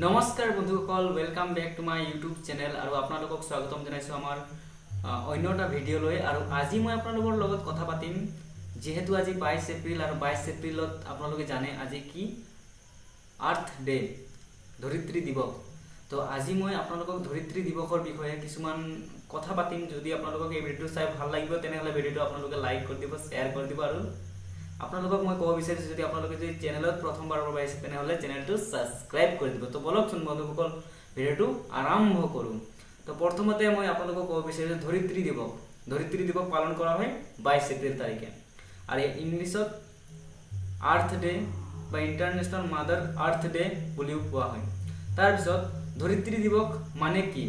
নমস্কাৰ বন্ধুসকল, welcome back to my YouTube channel আৰু আপোনালোকক স্বাগতম জনাইছোঁ আমাৰ অন্য এটা ভিডিঅ'লৈ। আৰু আজি মই আপোনালোকৰ লগত কথা পাতিম, যিহেতু আজি 22 এপ্ৰিল আৰু 22 এপ্ৰিলত আপোনালোকে জানে আজি কি? আৰ্থ ডে, ধৰিত্ৰী দিৱস। তো আজি মই আপোনালোকক ধৰিত্ৰী দিৱসৰ বিষয়ে কিছুমান কথা পাতিম। যদি আপোনালোকক এই ভিডিঅ'টো চাই ভাল লাগিব, তেনেহ'লে ভিডিঅ'টো আপোনালোকে লাইক কৰি দিব, শ্বেয়াৰ কৰি দিব। আৰু আপোনালোকক মই ক'ব বিচাৰিছোঁ, যদি আপোনালোকে যদি চেনেলত প্ৰথমবাৰৰ বাবে আহিছে, তেনেহ'লে চেনেলটো ছাবস্ক্ৰাইব কৰি দিব। তো বলকচোন বন্ধুসকল, ভিডিঅ'টো আৰম্ভ কৰোঁ। তো প্ৰথমতে মই আপোনালোকক ক'ব বিচাৰিছোঁ, ধৰিত্ৰী দিৱস, ধৰিত্ৰী দিৱস পালন কৰা হয় 22 এপ্ৰিল তাৰিখে আৰু ইংলিছত আৰ্থ ডে বা ইণ্টাৰনেশ্যনেল মাদাৰ আৰ্থ ডে বুলিও কোৱা হয়। তাৰপিছত ধৰিত্ৰী দিৱস মানে কি,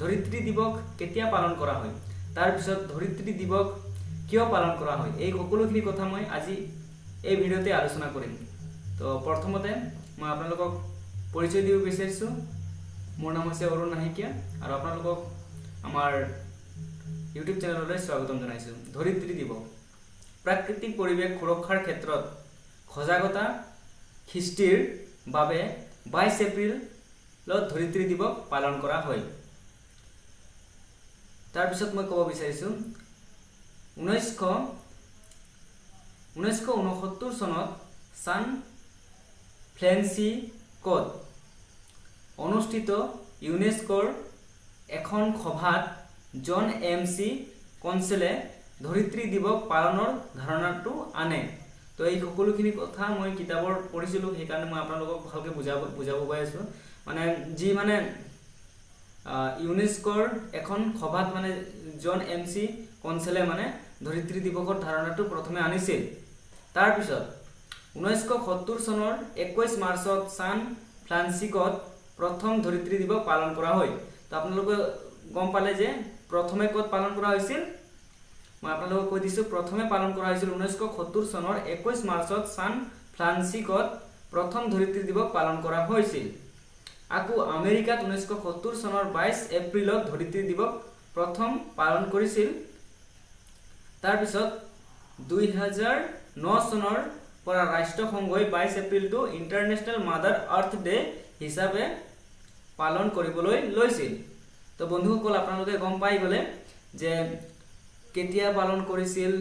ধৰিত্ৰী দিৱস কেতিয়া পালন কৰা হয়, তাৰপিছত ধৰিত্ৰী দিৱস কিয় পালন কৰা হয়, এই সকলোখিনি কথা মই আজি এই ভিডিঅ'তে আলোচনা কৰিম। তো প্ৰথমতে মই আপোনালোকক পৰিচয় দিব বিচাৰিছোঁ। মোৰ নাম হৈছে অৰুণ নাহিকীয়া আৰু আপোনালোকক আমাৰ ইউটিউব চেনেললৈ স্বাগতম জনাইছোঁ। ধৰিত্ৰী দিৱস প্ৰাকৃতিক পৰিৱেশ সুৰক্ষাৰ ক্ষেত্ৰত সজাগতা সৃষ্টিৰ বাবে 22 এপ্ৰিলত ধৰিত্ৰী দিৱস পালন কৰা হয়। তাৰপিছত মই ক'ব বিচাৰিছোঁ, 1969 চনত ছান ফ্ৰেন্সিস্কোত অনুষ্ঠিত ইউনেস্কোৰ এখন সভাত জন এম চি কনচেলে ধৰিত্ৰী দিৱস পালনৰ ধাৰণাটো আনে। তো এই সকলোখিনি কথা মই কিতাপৰ পঢ়িছিলোঁ, সেইকাৰণে মই আপোনালোকক ভালকৈ বুজাব গৈ আছোঁ। মানে যি মানে ইউনেস্কোৰ এখন সভাত মানে জন এম চি কনচেলে মানে ধৰিত্ৰী দিৱসৰ ধাৰণাটো প্ৰথমে আনিছিল। তাৰপিছত 1970 চনৰ 21 মাৰ্চত ছান ফ্ৰান্সিস্কোত প্ৰথম ধৰিত্ৰী দিৱস পালন কৰা হয়। তো আপোনালোকে গম পালে যে প্ৰথমে ক'ত পালন কৰা হৈছিল। মই আপোনালোকক কৈ দিছোঁ, প্ৰথমে পালন কৰা হৈছিল 1970 চনৰ 21 মাৰ্চত ছান ফ্ৰান্সিস্কোত প্ৰথম ধৰিত্ৰী দিৱস পালন কৰা হৈছিল। আকৌ আমেৰিকাত 1970 চনৰ 22 এপ্ৰিলত ধৰিত্ৰী দিৱস প্ৰথম পালন কৰিছিল। তাৰপিছত 2009 চনৰ পৰা ৰাষ্ট্ৰসংঘই 22 এপ্ৰিলটো ইণ্টাৰনেশ্যনেল মাদাৰ আৰ্থ ডে হিচাপে পালন কৰিবলৈ লৈছিল। তো বন্ধুসকল, আপোনালোকে গম পাই গ'লে যে কেতিয়া পালন কৰিছিল,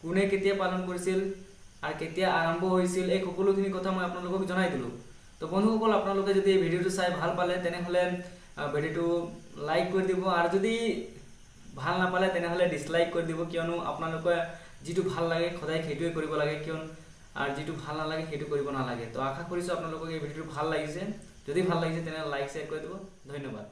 কোনে কেতিয়া পালন কৰিছিল আৰু কেতিয়া আৰম্ভ হৈছিল, এই সকলোখিনি কথা মই আপোনালোকক জনাই দিলোঁ। তো বন্ধুসকল, আপোনালোকে যদি এই ভিডিঅ'টো চাই ভাল পালে, তেনেহ'লে ভিডিঅ'টো লাইক কৰি দিব আৰু যদি ভাল নাপালে, তেনেহ'লে ডিছলাইক কৰি দিব। কিয়নো আপোনালোকে যিটো ভাল লাগে সদায় সেইটোৱে কৰিব লাগে, কিয়নো আৰু যিটো ভাল নালাগে সেইটো কৰিব নালাগে। তো আশা কৰিছোঁ আপোনালোকক এই ভিডিঅ'টো ভাল লাগিছে। যদি ভাল লাগিছে, তেনেহ'লে লাইক, শ্বেয়াৰ কৰি দিব। ধন্যবাদ।